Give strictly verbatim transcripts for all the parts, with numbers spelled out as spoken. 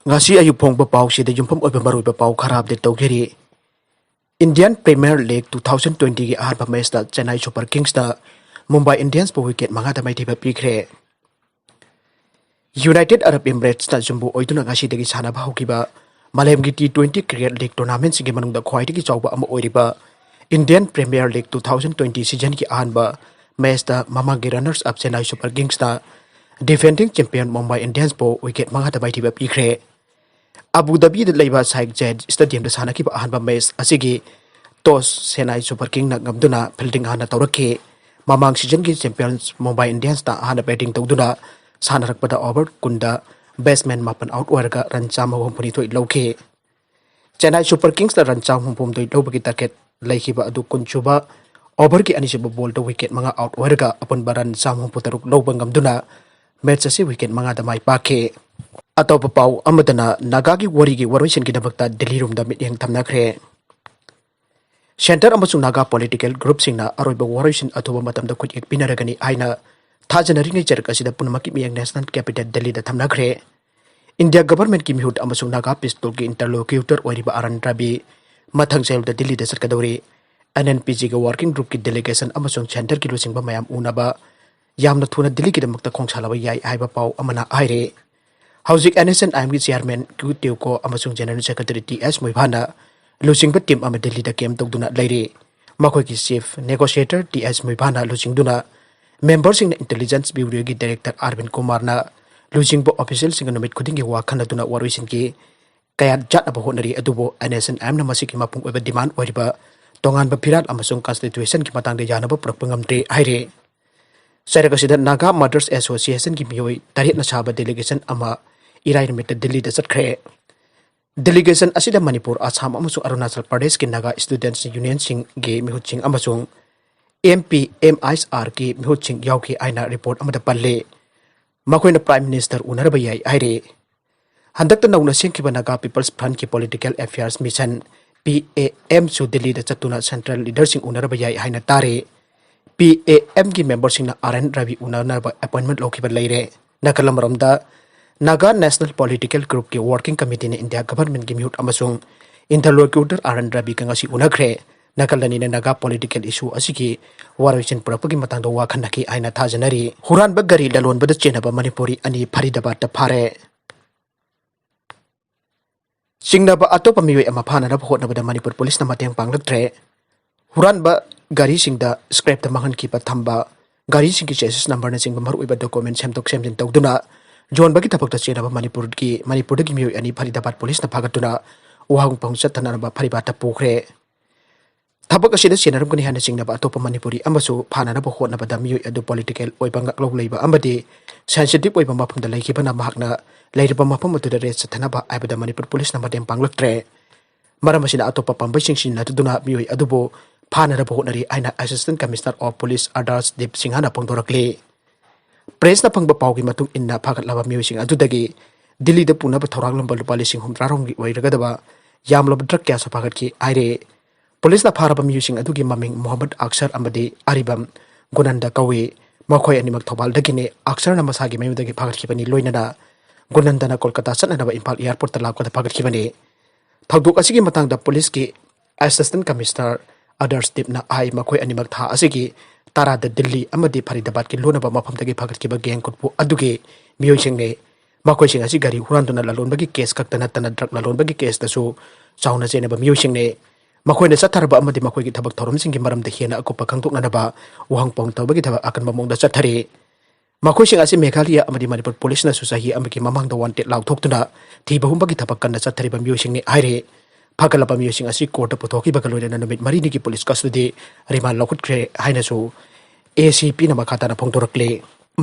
ꯉꯁꯤ ꯑꯌꯨꯛ ꯐꯣꯡꯕ ꯄꯥꯎꯁꯤꯗ ꯌꯨꯝꯐꯝ ꯑꯣꯏꯕ ꯃꯔꯨꯑꯣꯏꯕ ꯄꯥꯎ ꯈꯔ ꯑꯞꯗꯦꯠ ꯇꯧꯖꯔꯤ꯫ Indian Premier League two thousand twenty ꯒꯤ ꯑꯍꯥꯟꯕ ꯃꯦꯆꯇ ꯆꯦꯟꯅꯥꯏ ꯁꯨꯄꯔ ꯀꯤꯡꯁꯅ ꯃꯨꯝꯕꯥꯏ ꯏꯟꯗꯤꯌꯟꯁꯄꯨ ꯋꯤꯀꯦꯠ ꯃꯉꯥꯗ ꯃꯥꯏꯊꯤꯕ ꯄꯤꯈ꯭ꯔꯦ꯫ ꯌꯨꯅꯥꯏꯇꯦꯠ ꯑꯔꯕ ꯏꯃꯤꯔꯦꯠꯁꯅ ꯌꯨꯝꯕꯨ ꯑꯣꯏꯗꯨꯅ ꯉꯁꯤꯗꯒꯤ ꯁꯥꯟꯅꯕ ꯍꯧꯈꯤꯕ ꯃꯥꯂꯦꯝꯒꯤ T twenty cricket league tournamentꯁꯤꯡꯒꯤ ꯃꯅꯨꯡꯗ ꯈ꯭ꯋꯥꯏꯗꯒꯤ ꯆꯥꯎꯕ ꯑꯃ ꯑꯣꯏꯔꯤꯕ Indian Premier League two thousand twenty seasonꯒꯤ ꯑꯍꯥꯟꯕ ꯃꯦꯆꯇ ꯃꯃꯥꯡꯒꯤ runners up ꯆꯦꯟꯅꯥꯏ ꯁꯨꯄꯔ ꯀꯤꯡꯁꯅ defending champion ꯃꯨꯝꯕꯥꯏ ꯏꯟꯗꯤꯌꯟꯁꯄꯨ ꯋꯤꯀꯦꯠ ꯃꯉꯥꯗ ꯃꯥꯏꯊꯤꯕ ꯄꯤꯈ꯭ꯔꯦ꯫ ꯑꯕꯨ ꯙꯥꯕꯤꯗ ꯂꯩꯕ ꯁꯥꯏꯛ ꯖꯥꯌꯦꯗ ꯁ꯭ꯇꯦꯗꯤꯌꯝꯗ ꯁꯥꯟꯅꯈꯤꯕ ꯑꯍꯥꯟꯕ ꯃꯦꯆ ꯑꯁꯤꯒꯤ toss ꯆꯦꯟꯅꯥꯏ ꯁꯨꯄꯔ ꯀꯤꯡꯅ ꯉꯝꯗꯨꯅ fielding ꯍꯥꯟꯅ ꯇꯧꯔꯛꯈꯤ꯫ ꯃꯃꯥꯡ seasonꯒꯤ champions ꯃꯨꯝꯕꯥꯏ ꯏꯟꯗꯤꯌꯟꯁꯅ ꯑꯍꯥꯟꯅ batting ꯇꯧꯗꯨꯅ ꯁꯥꯟꯅꯔꯛꯄꯗ over ꯀꯨꯟꯗ batsman ꯃꯥꯄꯟ out ꯑꯣꯏꯔꯒ run ꯆꯥꯝꯃ ꯍꯨꯝꯐꯨꯅꯤꯊꯣꯏ ꯂꯧꯈꯤ꯫ ꯆꯦꯟꯅꯥꯏ ꯁꯨꯄꯔ ꯀꯤꯡꯁꯅ run ꯆꯥꯝꯃ ꯍꯨꯝꯐꯨꯍꯨꯝꯗꯣꯏ ꯂꯧꯕꯒꯤ target ꯂꯩꯈꯤꯕ ꯑꯗꯨ ꯀꯨꯟꯁꯨꯕ overꯒꯤ ꯑꯅꯤꯁꯨꯕ ballꯗ ꯋꯤꯀꯦꯠ ꯃꯉꯥ out ꯑꯣꯏꯔꯒ ꯑꯄꯨꯟꯕ run ꯆꯥꯝꯃ ꯍꯨꯝꯐꯨ ꯇꯔꯨꯛ ꯂꯧꯕ ꯉꯝꯗꯨꯅ ꯃꯦꯆ ꯑꯁꯤ ꯋꯤꯀꯦꯠ ꯃꯉꯥꯗ ꯃꯥꯏ ꯄꯥꯛꯈꯤ꯫ ꯑꯇꯣꯞꯄ ꯄꯥꯎ ꯑꯃꯗꯅ ꯅꯥꯒꯥꯒꯤ ꯋꯥꯔꯤꯒꯤ ꯋꯥꯔꯣꯏꯁꯤꯟꯒꯤꯗꯃꯛꯇ ꯗꯤꯜꯂꯤ ꯔꯣꯝꯗ ꯃꯤꯠꯌꯦꯡ ꯊꯝꯅꯈ꯭ꯔꯦ꯫ Centre ꯑꯃꯁꯨꯡ ꯅꯥꯒꯥ political groupꯁꯤꯡꯅ ꯑꯔꯣꯏꯕ ꯋꯥꯔꯣꯏꯁꯤꯟ ꯑꯊꯨꯕ ꯃꯇꯝꯗ ꯈꯨꯠꯌꯦꯛ ꯄꯤꯅꯔꯒꯅꯤ ꯍꯥꯏꯅ ꯊꯥꯖꯅꯔꯤꯉꯩ ꯆꯔꯛ ꯑꯁꯤꯗ ꯄꯨꯝꯅꯃꯛꯀꯤ ꯃꯤꯠꯌꯦꯡ National Capital ꯗꯤꯜꯂꯤꯗ ꯊꯝꯅꯈ꯭ꯔꯦ꯫ India governmentꯀꯤ ꯃꯤꯍꯨꯠ ꯑꯃꯁꯨꯡ ꯅꯥꯒꯥ peace talkꯀꯤ interlocutor ꯑꯣꯏꯔꯤꯕ ꯑꯥꯔ ꯑꯦꯟ ꯔꯕꯤ ꯃꯊꯪ ꯆꯌꯣꯜꯗ ꯗꯤꯜꯂꯤꯗ ꯆꯠꯀꯗꯧꯔꯤ꯫ NNPGꯒꯤ working groupꯀꯤ delegation ꯑꯃꯁꯨꯡ centreꯒꯤ ꯂꯨꯆꯤꯡꯕ ꯃꯌꯥꯝ ꯎꯅꯕ ꯌꯥꯝꯅ ꯊꯨꯅ ꯗꯤꯜꯂꯤꯒꯤꯗꯃꯛꯇ ꯈꯣꯡꯁꯥꯜꯂꯕ ꯌꯥꯏ ꯍꯥꯏꯕ ꯄꯥꯎ ꯑꯃꯅ ꯍꯥꯏꯔꯤ꯫ ꯍꯧꯖꯤꯛ NSCN-IMꯒꯤ chairman Kyu Teo Ko ꯑꯃꯁꯨꯡ general secretary ꯇꯤ ꯑꯦꯁ ꯃꯨꯏꯚꯥꯅ ꯂꯨꯆꯤꯡꯕ team ꯑꯃ ꯗꯤꯜꯂꯤꯗ camp ꯇꯧꯗꯨꯅ ꯂꯩꯔꯤ꯫ ꯃꯈꯣꯏꯒꯤ chief negotiator ꯇꯤ ꯑꯦꯁ ꯃꯨꯏꯚꯥꯅ ꯂꯨꯆꯤꯡꯗꯨꯅ memberꯁꯤꯡꯅ intelligence bureauꯒꯤ director ꯑꯥꯔꯕꯤꯟ ꯀꯨꯃꯥꯔꯅ ꯂꯨꯆꯤꯡꯕ officialꯁꯤꯡꯒ ꯅꯨꯃꯤꯠ ꯈꯨꯗꯤꯡꯒꯤ ꯋꯥ ꯈꯟꯅꯗꯨꯅ ꯋꯥꯔꯣꯏꯁꯤꯟꯒꯤ ꯀꯌꯥꯠ ꯆꯠꯅꯕ ꯍꯣꯠꯅꯔꯤ꯫ ꯑꯗꯨꯕꯨ NSCN-IMꯅ ꯃꯁꯤꯒꯤ ꯃꯄꯨꯡ ꯑꯣꯏꯕ demand ꯑꯣꯏꯔꯤꯕ ꯇꯣꯉꯥꯟꯕ ꯐꯤꯔꯥꯜ ꯑꯃꯁꯨꯡ constitutionꯒꯤ ꯃꯇꯥꯡꯗ ꯌꯥꯅꯕ ꯄꯨꯔꯛꯄ ꯉꯝꯗ꯭ꯔꯤ ꯍꯥꯏꯔꯤ꯫ ꯆꯩꯔꯛ ꯑꯁꯤꯗ Naga Mothers Associationꯒꯤ ꯃꯤꯑꯣꯏ ꯇꯔꯦꯠꯅ ꯁꯥꯕ delegation ꯑꯃ ꯏꯔꯥꯏ ꯅꯨꯃꯤꯠꯇ ꯗꯤꯜꯂꯤꯗ ꯆꯠꯈ꯭ꯔꯦ꯫ Delegation ꯑꯁꯤꯗ ꯃꯅꯤꯄꯨꯔ, ꯑꯁꯥꯝ ꯑꯃꯁꯨꯡ ꯑꯔꯨꯅꯥꯆꯜ ꯄ꯭ꯔꯗꯦꯁꯀꯤ Naga Students Unionꯁꯤꯡꯒꯤ ꯃꯤꯍꯨꯠꯁꯤꯡ ꯑꯃꯁꯨꯡ MPMISRꯒꯤ ꯃꯤꯍꯨꯠꯁꯤꯡ ꯌꯥꯎꯈꯤ ꯍꯥꯏꯅ report ꯑꯃꯗ ꯄꯜꯂꯤ꯫ ꯃꯈꯣꯏꯅ Prime Minister ꯎꯅꯔꯕ ꯌꯥꯏ ꯍꯥꯏꯔꯤ꯫ ꯍꯟꯗꯛꯇ ꯅꯧꯅ ꯁꯦꯝꯈꯤꯕ Naga People's Frontꯀꯤ political affairs mission, PAMꯁꯨ ꯗꯤꯜꯂꯤꯗ ꯆꯠꯇꯨꯅ central leaderꯁꯤꯡ ꯎꯅꯔꯕ ꯌꯥꯏ ꯍꯥꯏꯅ ꯇꯥꯔꯤ꯫ PAMꯒꯤ memberꯁꯤꯡꯅ ꯑꯥꯔ ꯑꯦꯟ ꯔꯕꯤ ꯎꯅꯅꯕ appointment ꯂꯧꯈꯤꯕ ꯂꯩꯔꯦ꯫ ꯅꯥꯀꯜ ꯑꯃꯔꯣꯝꯗ Naga National Political Groupꯀꯤ Working Committeeꯅ India Governmentꯀꯤ ꯃꯤꯍꯨꯠ ꯑꯃꯁꯨꯡ interlocutor ꯑꯥꯔ ꯑꯦꯟ ꯔꯕꯤꯒ ꯉꯁꯤ ꯎꯅꯈ꯭ꯔꯦ꯫ ꯅꯥꯀꯜ ꯑꯅꯤꯅ ꯅꯥꯒꯥ political issue ꯑꯁꯤꯒꯤ ꯋꯥꯔꯣꯏꯁꯤꯟ ꯄꯨꯔꯛꯄꯒꯤ ꯃꯇꯥꯡꯗ ꯋꯥ ꯈꯟꯅꯈꯤ ꯍꯥꯏꯅ ꯊꯥꯖꯅꯔꯤ꯫ ꯍꯨꯔꯥꯟꯕ ꯒꯥꯔꯤ ꯂꯂꯣꯟꯕꯗ ꯆꯦꯟꯅꯕ ꯃꯅꯤꯄꯨꯔꯤ ꯑꯅꯤ ꯐꯔꯤꯗꯥꯕꯥꯗꯇ ꯐꯥꯔꯦ꯫ ꯆꯤꯡꯅꯕ ꯑꯇꯣꯞꯄ ꯃꯤꯑꯣꯏ ꯑꯃ ꯐꯥꯅꯅꯕ ꯍꯣꯠꯅꯕꯗ ꯃꯅꯤꯄꯨꯔ ꯄꯨꯂꯤꯁꯅ ꯃꯇꯦꯡ ꯄꯥꯡꯂꯛꯇ꯭ꯔꯦ꯫ ꯍꯨꯔꯥꯟꯕ ꯒꯥꯔꯤꯁꯤꯡꯗ scrapꯇ ꯃꯥꯡꯍꯟꯈꯤꯕ ꯊꯝꯕ, ꯒꯥꯔꯤꯁꯤꯡꯒꯤ chassis numberꯅꯆꯤꯡꯕ ꯃꯔꯨꯑꯣꯏꯕ document ꯁꯦꯝꯗꯣꯛ ꯁꯦꯝꯖꯤꯟ ꯇꯧꯗꯨꯅ ꯌꯣꯟꯕꯒꯤ ꯊꯕꯛꯇ ꯆꯦꯟꯅꯕ ꯃꯅꯤꯄꯨꯔꯒꯤ, ꯃꯅꯤꯄꯨꯔꯗꯒꯤ ꯃꯤꯑꯣꯏ ꯑꯅꯤ ꯐꯔꯤꯗꯥꯕꯥꯗ ꯄꯨꯂꯤꯁꯅ ꯐꯥꯒꯠꯇꯨꯅ ꯋꯥꯍꯪ ꯄꯥꯎ ꯆꯠꯊꯅꯅꯕ ꯐꯔꯤꯕꯥꯗꯇ ꯄꯨꯈ꯭ꯔꯦ꯫ ꯊꯕꯛ ꯑꯁꯤꯗ ꯆꯦꯟꯅꯔꯝꯒꯅꯤ ꯍꯥꯏꯅ ꯆꯤꯡꯅꯕ ꯑꯇꯣꯞꯄ ꯃꯅꯤꯄꯨꯔꯤ ꯑꯃꯁꯨ ꯐꯥꯅꯅꯕ ꯍꯣꯠꯅꯕꯗ ꯃꯤꯑꯣꯏ ꯑꯗꯨ political ꯑꯣꯏꯕ ꯉꯥꯛꯂꯧ ꯂꯩꯕ ꯑꯃꯗꯤ sensitive ꯑꯣꯏꯕ ꯃꯐꯝꯗ ꯂꯩꯈꯤꯕꯅ ꯃꯍꯥꯛꯅ ꯂꯩꯔꯤꯕ ꯃꯐꯝ ꯑꯗꯨꯗ raid ꯆꯠꯊꯅꯕ ꯍꯥꯏꯕꯗ ꯃꯅꯤꯄꯨꯔ ꯄꯨꯂꯤꯁꯅ ꯃꯇꯦꯡ ꯄꯥꯡꯂꯛꯇ꯭ꯔꯦ꯫ ꯃꯔꯝ ꯑꯁꯤꯅ ꯑꯇꯣꯞꯄ ꯄꯥꯝꯕꯩꯁꯤꯡ ꯁꯤꯖꯤꯟꯅꯗꯨꯅ ꯃꯤꯑꯣꯏ ꯑꯗꯨꯕꯨ ꯐꯥꯅꯅꯕ ꯍꯣꯠꯅꯔꯤ ꯍꯥꯏꯅ Assistant Commissioner of Police Ardarsh Deep Singhꯅ ꯐꯣꯡꯗꯣꯔꯛꯂꯤ꯫ Pressꯅ ꯐꯪꯕ ꯄꯥꯎꯒꯤ ꯃꯇꯨꯡ ꯏꯟꯅ ꯐꯥꯒꯠꯂꯕ ꯃꯤꯑꯣꯏꯁꯤꯡ ꯑꯗꯨꯗꯒꯤ ꯗꯤꯜꯂꯤꯗ ꯄꯨꯅꯕ ꯊꯧꯔꯥꯡꯂꯝꯕ ꯂꯨꯄꯥ ꯂꯤꯁꯤꯡ ꯍꯨꯝꯗ꯭ꯔꯥꯔꯣꯝꯒꯤ ꯑꯣꯏꯔꯒꯗꯕ ꯌꯥꯝꯂꯕ drug ꯀꯌꯥꯁꯨ ꯐꯥꯒꯠꯈꯤ ꯍꯥꯏꯔꯦ꯫ ꯄꯨꯂꯤꯁꯅ ꯐꯥꯔꯕ ꯃꯤꯑꯣꯏꯁꯤꯡ ꯑꯗꯨꯒꯤ ꯃꯃꯤꯡ ꯃꯣꯍꯝꯃꯗ ꯑꯛꯁꯔ ꯑꯃꯗꯤ ꯑꯔꯤꯕꯝ, ꯒꯨꯅꯟꯗ ꯀꯧꯏ꯫ ꯃꯈꯣꯏ ꯑꯅꯤꯃꯛ ꯊꯧꯕꯥꯜꯗꯒꯤꯅꯤ꯫ ꯑꯛꯁꯔꯅ ꯃꯁꯥꯒꯤ ꯃꯌꯨꯝꯗꯒꯤ ꯐꯥꯒꯠꯈꯤꯕꯅꯤ, ꯂꯣꯏꯅꯅ ꯒꯨꯅꯟꯗꯅ ꯀꯣꯜꯀꯇꯥ ꯆꯠꯅꯅꯕ ꯏꯝꯐꯥꯜ airportꯇ ꯂꯥꯛꯄꯗ ꯐꯥꯒꯠꯈꯤꯕꯅꯤ꯫ ꯊꯧꯗꯣꯛ ꯑꯁꯤꯒꯤ ꯃꯇꯥꯡꯗ ꯄꯨꯂꯤꯁꯀꯤ Assistant Commissioner Ardarsh Deepꯅ ꯍꯥꯏ, ꯃꯈꯣꯏ ꯑꯅꯤꯃꯛ ꯊꯥ ꯑꯁꯤꯒꯤ ꯇꯔꯥꯗ ꯗꯤꯜꯂꯤ ꯑꯃꯗꯤ ꯐꯔꯤꯗꯥꯕꯥꯗꯀꯤ ꯂꯣꯟꯅꯕ ꯃꯐꯝꯗꯒꯤ ꯐꯥꯒꯠꯈꯤꯕ gang ꯈꯨꯠꯄꯨ ꯑꯗꯨꯒꯤ ꯃꯤꯑꯣꯏꯁꯤꯡꯅꯤ꯫ ꯃꯈꯣꯏꯁꯤꯡ ꯑꯁꯤ ꯒꯥꯔꯤ ꯍꯨꯔꯥꯟꯗꯨꯅ ꯂꯂꯣꯟꯕꯒꯤ case ꯈꯛꯇ ꯅꯠꯇꯅ drug ꯂꯂꯣꯟꯕꯒꯤ caseꯇꯁꯨ ꯆꯥꯎꯅ ꯆꯦꯟꯅꯕ ꯃꯤꯑꯣꯏꯁꯤꯡꯅꯤ꯫ ꯃꯈꯣꯏꯅ ꯆꯠꯊꯔꯕ ꯑꯃꯗꯤ ꯃꯈꯣꯏꯒꯤ ꯊꯕꯛ ꯊꯧꯔꯝꯁꯤꯡꯒꯤ ꯃꯔꯝꯗ ꯍꯦꯟꯅ ꯑꯀꯨꯞꯄ ꯈꯪꯗꯣꯛꯅꯅꯕ ꯋꯥꯍꯪ ꯄꯥꯎꯍꯪ ꯇꯧꯕꯒꯤ ꯊꯕꯛ ꯑꯀꯟꯕ ꯃꯑꯣꯡꯗ ꯆꯠꯊꯔꯤ꯫ ꯃꯈꯣꯏꯁꯤꯡ ꯑꯁꯤ ꯃꯦꯘꯥꯂꯌ ꯑꯃꯗꯤ ꯃꯅꯤꯄꯨꯔ ꯄꯨꯂꯤꯁꯅꯁꯨ ꯆꯍꯤ ꯑꯃꯒꯤ ꯃꯃꯥꯡꯗ wanted ꯂꯥꯎꯊꯣꯛꯇꯨꯅ ꯊꯤꯕ ꯍꯨꯝꯕꯒꯤ ꯊꯕꯛ ꯀꯟꯅ ꯆꯠꯊꯔꯤꯕ ꯃꯤꯑꯣꯏꯁꯤꯡꯅꯤ ꯍꯥꯏꯔꯤ꯫ ꯐꯒꯠꯂꯕ ꯃꯤꯑꯣꯏꯁꯤꯡ ꯑꯁꯤ courtꯇ ꯄꯨꯊꯣꯛꯈꯤꯕꯒ ꯂꯣꯏꯅꯅ ꯅꯨꯃꯤꯠ ꯃꯔꯤꯅꯤꯒꯤ ꯄꯨꯂꯤꯁ custody remand ꯂꯧꯈꯠꯈ꯭ꯔꯦ ꯍꯥꯏꯅꯁꯨ ACPꯅ ꯃꯈꯥ ꯇꯥꯅ ꯐꯣꯡꯗꯣꯔꯛꯂꯤ꯫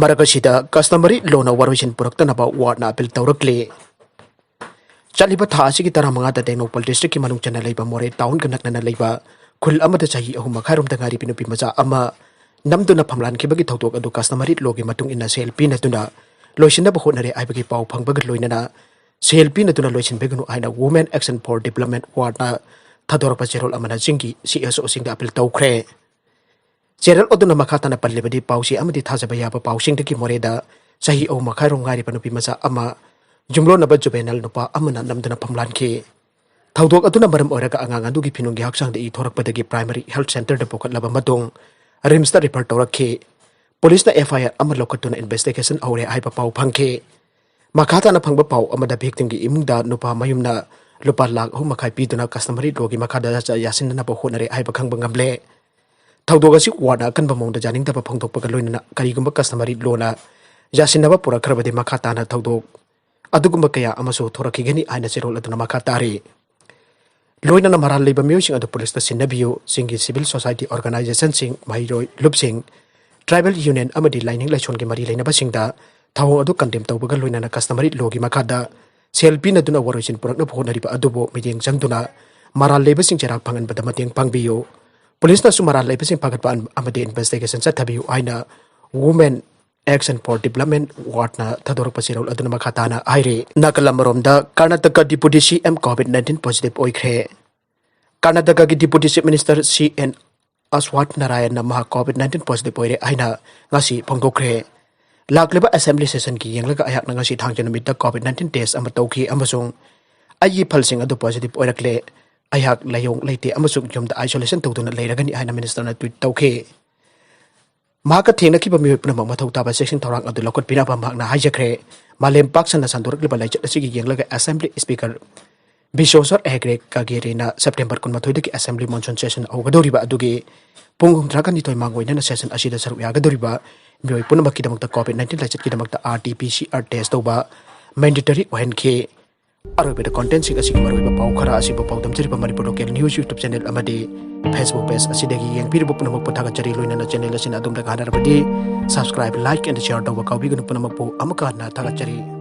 ꯃꯔꯛ ꯑꯁꯤꯗ customary lawꯅ ꯋꯥꯔꯣꯏꯁꯤꯟ ꯄꯨꯔꯛꯇꯅꯕ wardꯅ appeal ꯇꯧꯔꯛꯂꯤ꯫ ꯆꯠꯂꯤꯕ ꯊꯥ ꯑꯁꯤꯒꯤ ꯇꯔꯥꯃꯉꯥꯗ ꯇꯦꯡꯅꯧꯄꯜ districtꯀꯤ ꯃꯅꯨꯡ ꯆꯟꯅ ꯂꯩꯕ ꯃꯣꯔꯦ townꯒ ꯅꯛꯅꯅ ꯂꯩꯕ ꯈꯨꯜ ꯑꯃꯗ ꯆꯍꯤ ꯑꯍꯨꯝ ꯃꯈꯥꯏꯔꯣꯝꯗ ꯉꯥꯏꯔꯤꯕ ꯅꯨꯄꯤ ꯃꯆꯥ ꯑꯃ ꯅꯝꯗꯨꯅ ꯐꯝꯂꯥꯟꯈꯤꯕꯒꯤ ꯊꯧꯗꯣꯛ ꯑꯗꯨ customary lawꯒꯤ ꯃꯇꯨꯡ ꯏꯟꯅ ꯁꯦꯜ ꯄꯤꯅꯗꯨꯅ ꯂꯣꯏꯁꯤꯟꯅꯕ ꯍꯣꯠꯅꯔꯦ ꯍꯥꯏꯕꯒꯤ ꯄꯥꯎ ꯐꯪꯕꯒ ꯂꯣꯏꯅꯅ ꯁꯦꯜ ꯄꯤꯅꯗꯨꯅ ꯂꯣꯏꯁꯤꯟꯕꯤꯒꯅꯨ ꯍꯥꯏꯅ Women Action for Development wardꯅ ꯊꯥꯗꯣꯔꯛꯄ ꯆꯦꯔꯣꯜ ꯑꯃꯅ ꯆꯤꯡꯒꯤ CSOꯁꯤꯡꯗ appeal ꯇꯧꯈ꯭ꯔꯦ꯫ ꯆꯦꯔꯣꯜ ꯑꯗꯨꯅ ꯃꯈꯥ ꯇꯥꯅ ꯄꯜꯂꯤꯕꯗꯤ, ꯄꯥꯎꯆꯦ ꯑꯃꯗꯤ ꯊꯥꯖꯕ ꯌꯥꯕ ꯄꯥꯎꯁꯤꯡꯗꯒꯤ ꯃꯣꯔꯦꯗ ꯆꯍꯤ ꯑꯍꯨꯝ ꯃꯈꯥꯏꯔꯣꯝ ꯉꯥꯏꯔꯤꯕ ꯅꯨꯄꯤ ꯃꯆꯥ ꯑꯃ ꯌꯨꯝꯂꯣꯟꯅꯕ juvenile ꯅꯨꯄꯥ ꯑꯃꯅ ꯅꯝꯗꯨꯅ ꯐꯝꯂꯥꯟꯈꯤ꯫ ꯊꯧꯗꯣꯛ ꯑꯗꯨꯅ ꯃꯔꯝ ꯑꯣꯏꯔꯒ ꯑꯉꯥꯡ ꯑꯗꯨꯒꯤ ꯐꯤꯅꯨꯡꯒꯤ ꯍꯛꯆꯥꯡꯗ ꯏ ꯊꯣꯔꯛꯄꯗꯒꯤ primary health centreꯗ ꯄꯨꯈꯠꯂꯕ ꯃꯇꯨꯡ RIMSꯇ refer ꯇꯧꯔꯛꯈꯤ꯫ ꯄꯨꯂꯤꯁꯅ FIR ꯑꯃ ꯂꯧꯈꯠꯇꯨꯅ investigation ꯍꯧꯔꯦ ꯍꯥꯏꯕ ꯄꯥꯎ ꯐꯪꯈꯤ꯫ ꯃꯈꯥ ꯇꯥꯅ ꯐꯪꯕ ꯄꯥꯎ ꯑꯃꯗ victimꯒꯤ ꯏꯃꯨꯡꯗ ꯅꯨꯄꯥ ꯃꯌꯨꯝꯅ ꯂꯨꯄꯥ ꯂꯥꯈ ꯑꯍꯨꯝ ꯃꯈꯥꯏ ꯄꯤꯗꯨꯅ customary lawꯒꯤ ꯃꯈꯥꯗ ꯌꯥꯁꯤꯟꯅꯅꯕ ꯍꯣꯠꯅꯔꯦ ꯍꯥꯏꯕ ꯈꯪꯕ ꯉꯝꯂꯦ꯫ ꯊꯧꯗꯣꯛ ꯑꯁꯤ ꯋꯥꯔꯗꯅ ꯑꯀꯟꯕ ꯃꯑꯣꯡꯗ ꯌꯥꯅꯤꯡꯗꯕ ꯐꯣꯡꯗꯣꯛꯄꯒ ꯂꯣꯏꯅꯅ ꯀꯔꯤꯒꯨꯝꯕ customary lawꯅ ꯌꯥꯁꯤꯟꯅꯕ ꯄꯨꯔꯛꯈ꯭ꯔꯕꯗꯤ ꯃꯈꯥ ꯇꯥꯅ ꯊꯧꯗꯣꯛ ꯑꯗꯨꯒꯨꯝꯕ ꯀꯌꯥ ꯑꯃꯁꯨ ꯊꯣꯔꯛꯈꯤꯒꯅꯤ ꯍꯥꯏꯅ ꯆꯦꯔꯣꯜ ꯑꯗꯨꯅ ꯃꯈꯥ ꯇꯥꯔꯤ꯫ ꯂꯣꯏꯅꯅ ꯃꯔꯥꯜ ꯂꯩꯕ ꯃꯤꯑꯣꯏꯁꯤꯡ ꯑꯗꯨ ꯄꯨꯂꯤꯁꯇ ꯁꯤꯟꯅꯕꯤꯌꯨ꯫ ꯆꯤꯡꯒꯤ civil society organizationꯁꯤꯡ, ꯃꯍꯩꯔꯣꯏ ꯂꯨꯞꯁꯤꯡ, tribal union ꯑꯃꯗꯤ ꯂꯥꯏꯅꯤꯡ ꯂꯥꯏꯁꯣꯟꯒꯤ ꯃꯔꯤ ꯂꯩꯅꯕꯁꯤꯡꯗ ꯊꯧꯑꯣꯡ ꯑꯗꯨ condemn ꯇꯧꯕꯒ ꯂꯣꯏꯅꯅ customary lawꯒꯤ ꯃꯈꯥꯗ ꯁꯦꯜ ꯄꯤꯅꯗꯨꯅ ꯋꯥꯔꯣꯏꯁꯤꯟ ꯄꯨꯔꯛꯅꯕ ꯍꯣꯠꯅꯔꯤꯕ ꯑꯗꯨꯕꯨ ꯃꯤꯠꯌꯦꯡ ꯆꯪꯗꯨꯅ ꯃꯔꯥꯜ ꯂꯩꯕꯁꯤꯡ ꯆꯩꯔꯥꯛ ꯐꯪꯍꯟꯕꯗ ꯃꯇꯦꯡ ꯄꯥꯡꯕꯤꯌꯨ꯫ ꯄꯨꯂꯤꯁꯅꯁꯨ ꯃꯔꯥꯜ ꯂꯩꯕꯁꯤꯡ ꯐꯥꯒꯠꯄ ꯑꯃꯗꯤ investigation ꯆꯠꯊꯕꯤꯌꯨ ꯍꯥꯏꯅ Women Action for Development ꯋꯥꯔꯗꯅ ꯊꯥꯗꯣꯔꯛꯄ ꯆꯦꯔꯣꯜ ꯑꯗꯨꯅ ꯃꯈꯥ ꯇꯥꯅ ꯍꯥꯏꯔꯤ꯫ ꯅꯥꯀꯜ ꯑꯃꯔꯣꯝꯗ ꯀꯔꯅꯥꯇꯀ Deputy CM COVID nineteen positive ꯑꯣꯏꯈ꯭ꯔꯦ꯫ ꯀꯔꯅꯥꯇꯀꯒꯤ Deputy Chief Minister C N ꯑꯁꯋꯥꯊ ꯅꯥꯔꯥꯌꯟꯅ ꯃꯍꯥꯛ COVID nineteen positive ꯑꯣꯏꯔꯦ ꯍꯥꯏꯅ ꯉꯁꯤ ꯐꯣꯡꯗꯣꯛꯈ꯭ꯔꯦ꯫ ꯂꯥꯛꯂꯤꯕ assembly sessionꯒꯤ ꯌꯦꯡꯂꯒ ꯑꯩꯍꯥꯛꯅ ꯉꯁꯤ ꯊꯥꯡꯖ ꯅꯨꯃꯤꯠꯇ COVID nineteen test ꯑꯃ ꯇꯧꯈꯤ ꯑꯃꯁꯨꯡ ꯑꯩꯒꯤ ꯐꯜꯁꯤꯡ ꯑꯗꯨ positive ꯑꯣꯏꯔꯛꯂꯦ꯫ ꯑꯩꯍꯥꯛ ꯂꯥꯏꯑꯣꯡ ꯂꯩꯇꯦ ꯑꯃꯁꯨꯡ ꯌꯨꯝꯗ isolation ꯇꯧꯗꯨꯅ ꯂꯩꯔꯒꯅꯤ ꯍꯥꯏꯅ ministerꯅ tweet ꯇꯧꯈꯤ꯫ ꯃꯍꯥꯛꯀ ꯊꯦꯡꯅꯈꯤꯕ ꯃꯤꯑꯣꯏ ꯄꯨꯝꯅꯃꯛ ꯃꯊꯧ ꯇꯥꯕ ꯆꯦꯛꯁꯤꯟ ꯊꯧꯔꯥꯡ ꯑꯗꯨ ꯂꯧꯈꯠꯄꯤꯅꯕ ꯃꯍꯥꯛꯅ ꯍꯥꯏꯖꯈ꯭ꯔꯦ꯫ ꯃꯥꯂꯦꯝ ꯄꯥꯛ ꯁꯟꯅ ꯁꯟꯗꯣꯔꯛꯂꯤꯕ ꯂꯥꯏꯆꯠ ꯑꯁꯤꯒꯤ ꯌꯦꯡꯂꯒ assembly speaker ꯕꯤꯁꯣꯁꯣꯔ ꯍꯦꯒ꯭ꯔꯦ ꯀꯒꯦꯔꯤꯅ September ꯀꯨꯟꯃꯥꯊꯣꯏꯗꯒꯤ assembly monsoon session ꯍꯧꯒꯗꯧꯔꯤꯕ ꯑꯗꯨꯒꯤ ꯄꯨꯡ ꯍꯨꯝꯗ꯭ꯔꯥꯒ ꯅꯤꯊꯣꯏ ꯃꯥꯡꯑꯣꯏꯅꯅ session ꯑꯁꯤꯗ ꯁꯔꯨꯛ ꯌꯥꯒꯗꯧꯔꯤꯕ ꯃꯤꯑꯣꯏ ꯄꯨꯝꯅꯃꯛꯀꯤꯗꯃꯛꯇ COVID nineteen ꯂꯥꯏꯆꯠꯀꯤꯗꯃꯛꯇ RT-PCR test ꯇꯧꯕ mandatory ꯑꯣꯏꯍꯟꯈꯤ꯫ ꯑꯔꯣꯏꯕꯗ contentꯁꯤꯡ ꯑꯁꯤꯒꯤ ꯃꯔꯨꯑꯣꯏꯕ ꯄꯥꯎ ꯈꯔ ꯑꯁꯤꯕꯨ ꯄꯥꯎꯗꯝꯖꯔꯤꯕ Manipur Local News YouTube channel ꯑꯃꯗꯤ Facebook page ꯑꯁꯤꯗꯒꯤ ꯌꯦꯡꯕꯤꯔꯤꯕ ꯄꯨꯝꯅꯃꯛꯄꯨ ꯊꯥꯒꯠꯆꯔꯤ꯫ ꯂꯣꯏꯅꯅ channel ꯑꯁꯤꯅ ꯑꯗꯣꯝꯗ ꯀꯥꯟꯅꯔꯕꯗꯤ subscribe, like and share ꯇꯧꯕ ꯀꯥꯎꯕꯤꯒꯅꯨ꯫ ꯄꯨꯝꯅꯃꯛꯄꯨ ꯑꯃꯨꯛꯀ ꯍꯟꯅ ꯊꯥꯒꯠꯆꯔꯤ꯫